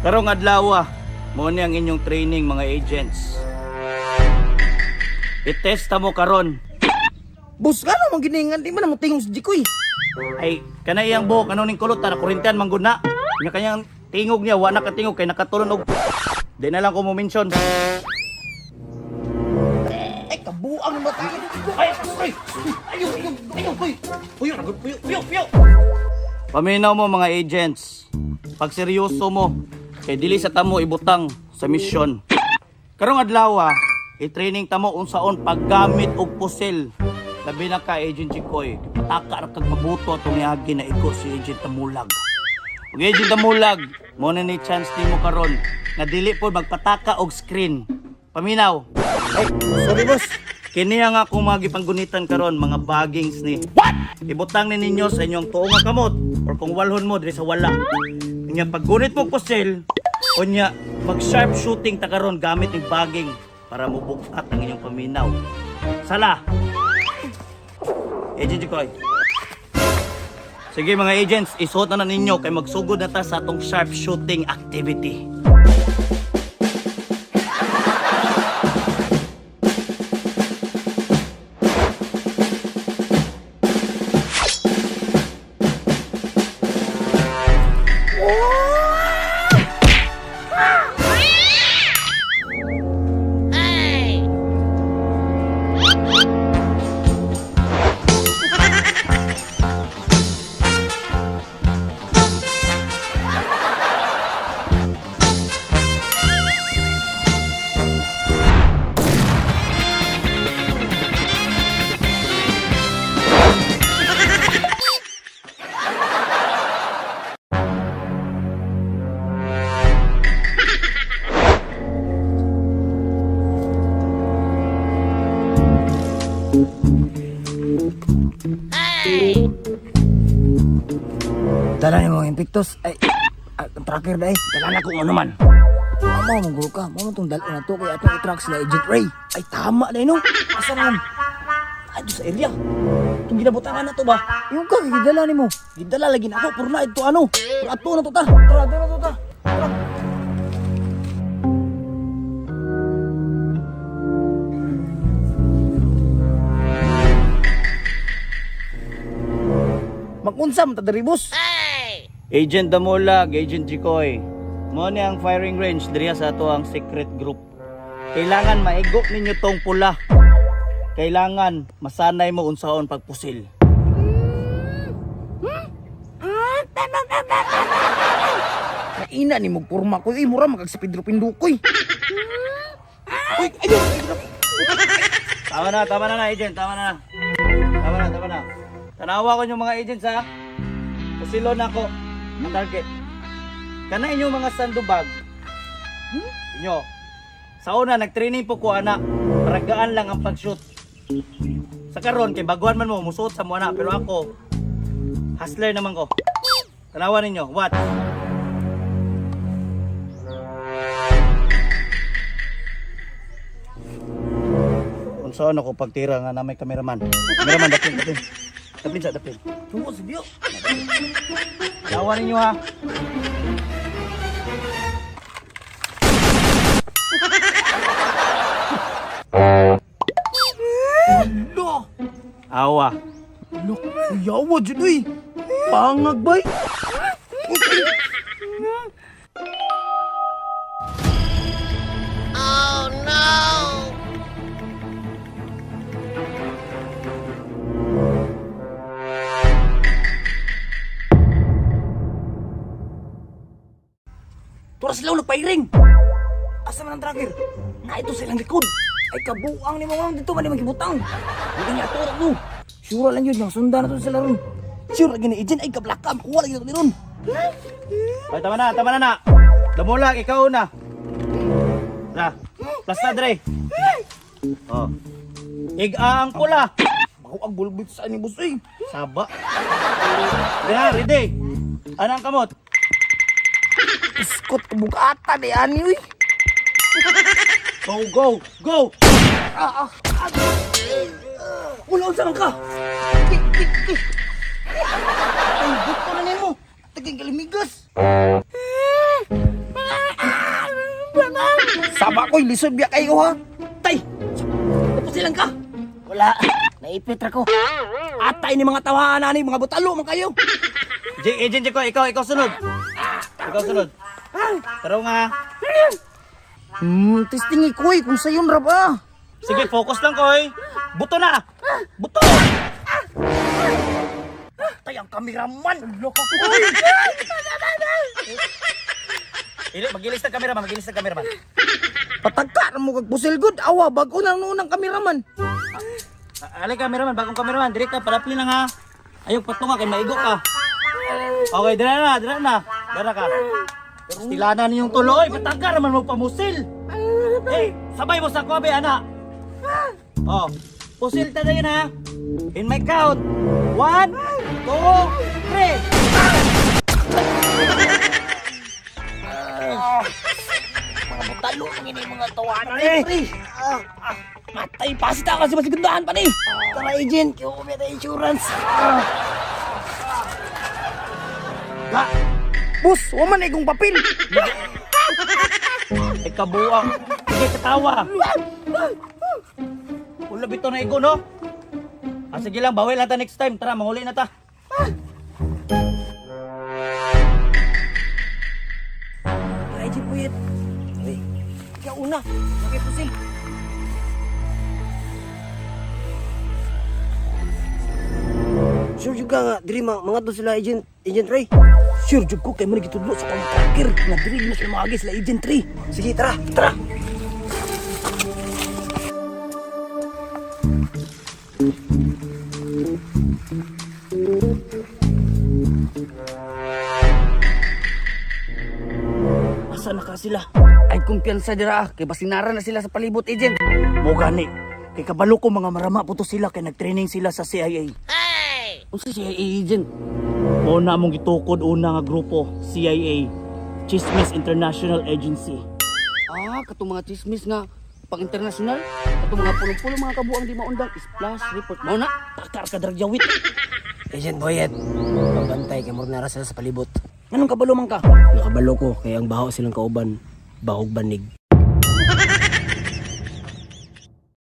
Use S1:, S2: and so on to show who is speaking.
S1: Karong adlaw, mo ni ang inyong training, mga agents. I-test ta mo karon.
S2: Boss, nga naman giningan, di man mo tingog si Jikoy.
S1: Ay, kana iyang buhok, ano ning kulot, tara kurintian man gud na. Nya kanyang tingog niya, wa na katingog kay nakatulon og di na lang ko mo mention.
S2: Ay, kabuang mata.
S1: Ay, ay, ayo, ayo, ayo, puyo, puyo, puyo, puyo, puyo. Paminaw mo, mga agents. Pag seryoso mo, kay dili sa tamo ibutang sa misyon. Karong adlaw, i-training tamo unsaon paggamit og pusil. Labi na ka, Agent Chikoy, pataka ra kag mabuto atong niagi na iko si Agent Tamulag. Ug Agent Tamulag, mo na ni chance nimo karon nga dili po magpataka og screen. Paminaw.
S2: Ay, sorry, boss.
S1: Kini ang akong mga gipanggunitan karon, mga baggings ni. What? Ibutang ni ninyo sa inyong tuong nga kamot or kung walhon mo diri sa wala. Unya paggunit mo pusil, unya mag sharp shooting ta karon gamit ning bagging para mubukat ang inyong paminaw. Sala. Agent Jikoy. Sige mga agents, isuot na na ninyo kay magsugod na ta sa atong sharp shooting activity.
S2: Dala ni mga impictos. Ay, ah, ang tracker na eh.
S1: Dala na kung ano man.
S2: Amo, mong ka. Mo tong dalo na to kay atong i-track sila Agent Ray.
S1: Ay, tama na no.
S2: Asa man?
S1: Ay, sa area. Itong ginabutangan na to ba?
S2: Yung ka, gidala nimo.
S1: Gidala lagi na ako, puro na ito ano. Puro ato na to ta.
S2: Tara, tara, tara. Tara. Magunsa man ta diri, boss.
S1: Agent Damulag, Agent Jikoy. Mo ni ang firing range diriya sa ato ang secret group. Kailangan maigo ninyo tong pula. Kailangan masanay mo unsaon pagpusil.
S2: Naina ni mo porma ko, eh, mura magkag sa Pedro Pindukoy. Uy, ayun,
S1: Tama na na, agent, tama na. Tama na, tama na. Tanawa ko yung mga agents ha. Pusilon ako ang target. Kana inyong mga sandubag. Inyo. Sa una nag-training po ko ana. Para gaan lang ang pag-shoot. Sa karon kay baguhan man mo musuot sa mo ana, pero ako hustler naman ko. Tanawa ninyo, what? Unsaon ako pagtira nga na may cameraman. Cameraman, dapin, dapin. Dapin sa dapin.
S2: Tungo si Dio.
S1: Tawa ninyo ha.
S2: Lo.
S1: Awa.
S2: Lo, kuyawa jud uy. Pangag bay. Tura sila nagpairing. Asa man ang tracker? Na ito sa ilang likod. Ay kabuang ni mga dito man ni magibutang. Hindi niya ato no. Sure lang yun, yung sundan na to sila ron. Sure lagi ni agent ay kablakam, kuha lagi to ni ron.
S1: Ay, tama na, tama na na. Damulag, ikaw na. Na. Plasta dre. Oh. Iga ang pula.
S2: Ako ang bulbit sa ni boss eh.
S1: Saba. Ready, ready. Anang kamot?
S2: Iskot kabugata di ani uy.
S1: Go, go, go.
S2: Ah, ah, ah. Wala unsa man ka? Ki, ki, ki. Ay, buto na nimo. Taging kalimigas. Saba ko'y lisod biya kayo ha. Tay! Napusilan ka!
S3: Wala. Naipit ra ko.
S2: Atay ni mga tawahan ani, mga butalo man kayo.
S1: Agent Jeko, ikaw sunod. Ikaw sunod. Tara nga.
S2: Testing ikoy kung sayon ra ba.
S1: Sige, focus lang, Koy. Buto na! Buto!
S2: Tay ang kameraman. Loko ko.
S1: Magilis ng cameraman, magilis ng cameraman.
S2: Patagka ra mo kag pusil good. Awa bag-o na noon ang kameraman.
S1: Alay cameraman, bagong cameraman, direct ka, palapli lang ha. Ayaw patunga kay maigo ka. Okay, dira na, dira na. Dira ka. Stilana niyong tuloy, patangka naman mo pamusil. Eh, sabay mo sa kwabe, ana. Oh, pusil ta na yun ha. In my count. 1, 2, 3.
S3: Mga butalo ang ini mga tawanan
S2: Eh.
S3: pre.
S2: Matay pasita kasi masigundahan pa ni.
S3: Tara agent, kaya ko may insurance.
S2: Ga. Bus, wa man igong papel.
S1: Ay, kabuang. Sige, katawa. Ulo bito na igo, no? Ah, sige lang, bawil na ta next time. Tara, manghuli na ta.
S3: Tara agent puyit. Uy, ikaw una. Laki pusil.
S4: Sure jud ka nga diri mga to sila agent agent Ray.
S2: Sure jud ko kay mo gitudlo sa kong tracker nga diri na sila maagi sila agent 3.
S4: Sige, tara, tara.
S2: Asa na ka sila?
S5: Ay kumpiyansa dira ah, kay basinara na sila sa palibot agent.
S2: Mo gani. Kay kabalo ko mga marama puto sila kay nagtraining sila sa CIA.
S5: Unsa siya agent?
S1: Mo na among gitukod una nga grupo, CIA, Chismis International Agency.
S5: Ah, katong mga chismis nga pang international, katong mga pulong-pulong mga kabuang di maundang splash report. Mao na.
S2: Takar ka dragyawit.
S4: Agent Boyet, pabantay kay murnara sila sa palibot.
S2: Anong kabalo man ka?
S4: Nakabalo ko kay ang baho silang kauban, bahog banig.